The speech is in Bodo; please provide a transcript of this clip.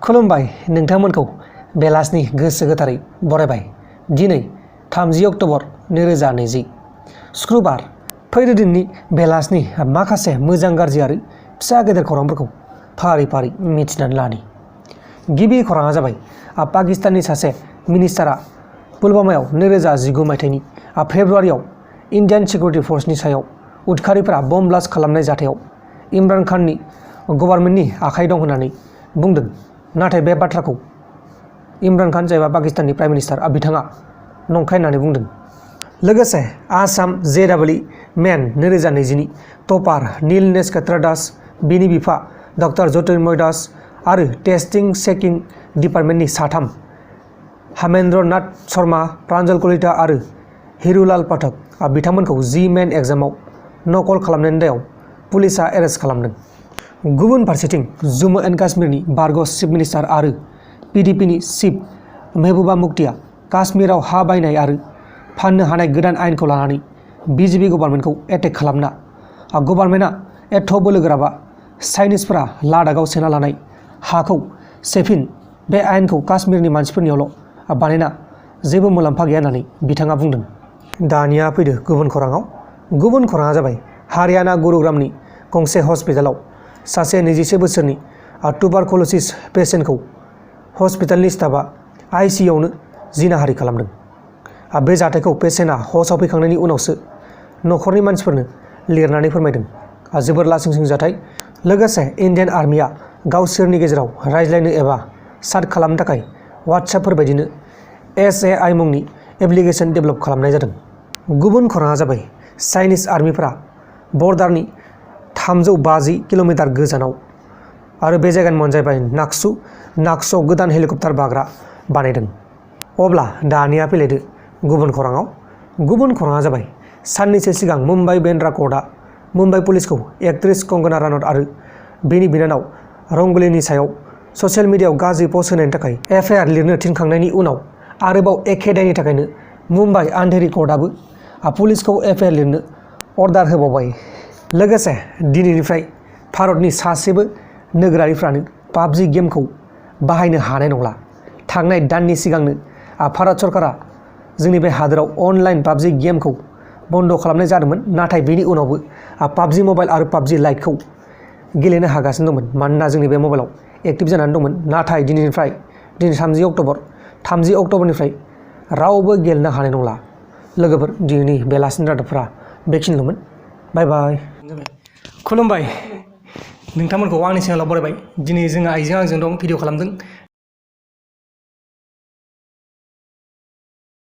खुलुमबाय नोंथांमोनखौ बेलासिनि गोसो गोथारै बरायबाय। दिनै 30 अक्ट'बर 2020 शुक्रबार फैगौ दिननि बेलासिनि माखासे मोजां गाज्रि आरो फिसा गेदेर खौरांफोरखौ फारि फारि मिथिनानै लानि। गिबि खौराङा जाबाय पाकिस्ताननि सासे मिनिस्टारा पुलवामायाव 2019 मायथाइनि फेब्रुवारियाव इन्डियान सिकिउरिटि फर्सनि सायाव उदखारिफोरा बम ब्लास्ट खालामनाय जाथायाव इमरान खाननि गभर्नमेन्टनि आखाइ दं होननानै बुंदों। नाथाय बे बाथ्राखौ इमरान खान जायबा पाकिस्ताननि प्राइम मिनिस्टार बिथाङा नंखाय होननानै बुंदों। लोगोसे आसाम JEE मेन 2020नि टपार नीलनेश कट्रा दास, बिनि बिफा डक्टर ज्योतिर्मय दास आरो टेस्टिं चेकिं डिपार्टमेन्टनि साथाम हेमेन्द्र नाथ शर्मा, प्रान्जल कलिता आरो हिरुलाल पाठक बिथांमोनखौ मेन एग्जामाव नकल खालामनायनि दायाव पुलिसआ एरेस्ट खालामदों। गुबुन फारसेथिं जम्मु एन्ड काश्मीरनि बारग' चिफ मिनिस्टार आरो PDPनि चिफ महबूबा मुफ्तीआ काश्मीराव हा बायनाय आरो फाननो हानाय गोदान आयेनखौ लानानै BJP गभर्नमेन्टखौ एटेक खालामना गभर्नमेन्टआ एथ' बोलोगोराबा चाइनिसफोरा लादाखआव सेना लानाय हाखौ सेफिन बे आयेनखौ काश्मीरनि मानसिफोरनियावल' बानायना जेबो मुलाम्फा गैया होननानै बिथाङा बुंदों। दानिया फैदो गुबुन खौराङाव। गुबुन खौराङा जाबाय हारियाना गुरुग्रामनि गंसे हस्पिटालाव सासे 21 बोसोरनि ट्यूबारकुलोसिस पेसेन्टखौ हस्पिटालनि स्टाफआ ICUआवनो जिनाहारि खालामदों। बे जाथायखौ पेसेन्टआ ह'सआव फैखांनायनि उनावसो न'खरनि मानसिफोरनो लिरनानै फोरमायदों। जोबोर लासिंसिं जाथाय। लोगोसे इन्डियान आर्मिया गावसोरनि गेजेराव रायज्लायनो एबा चाट खालामनो थाखाय वाट्सएपफोर बायदिनो SAI मुंनि एप्लिकेसन डेभेलप खालामनाय जादों। गुबुन खौराङा जाबाय चाइनिज आर्मिफोरा बर्डारनि 350 किल'मिटार गोजानाव आरो बे जायगानि मुङानो जाबाय नाक्सुआव गोदान हेलिकप्टार बाग्रा बानायदों। अब्ला दानिया फैलायदो गुबुन खौराङाव। गुबुन खौराङा जाबाय साननैसो सिगां मुम्बाइ बेन्द्रा कर्टआ मुम्बाइ पुलिसखौ एक्ट्रेस कंगना रानौत आरो बेनि बिनानाव रंग'लीनि सायाव ससियेल मिडियायाव गाज्रि पस्ट होनायनि थाखाय FIR लिरनो थिनखांनायनि उनाव आरोबाव एखे दायनि थाखायनो मुम्बाइ आन्धेरी कर्टआबो पुलिसखौ FIR लिरनो अर्डार होबावबाय। लोगोसे दिनैनिफ्राय भारतनि सासेबो नोगोरारिफ्रानो PUBG गेमखौ बाहायनो हानाय नंला। थांनाय दाननि सिगांनो भारत सरकारा जोंनि बे हादोराव अनलाइन PUBG गेमखौ बन्द' खालामनाय जादोंमोन। नाथाय बेनि उनावबो PUBG मबाइल आरो PUBG लाइटखौ गेलेनो हागासिनो दंमोन मानोना जोंनि बे मबाइलाव एक्टिभ जानानै दंमोन। नाथाय दिनै 30 अक्ट'बरनिफ्राय रावबो गेलेनो हानाय नंला। लोगोफोर दिनैनि बेलासिनि रादाबफोरा बेखिनिल'मोन। बाय बाय। खुलुमबाय नोंथांमोनखौ आंनि चेनेलाव बरायबाय। दिनै जोङो आइजों आंजों दं भिडिअ खालामदों।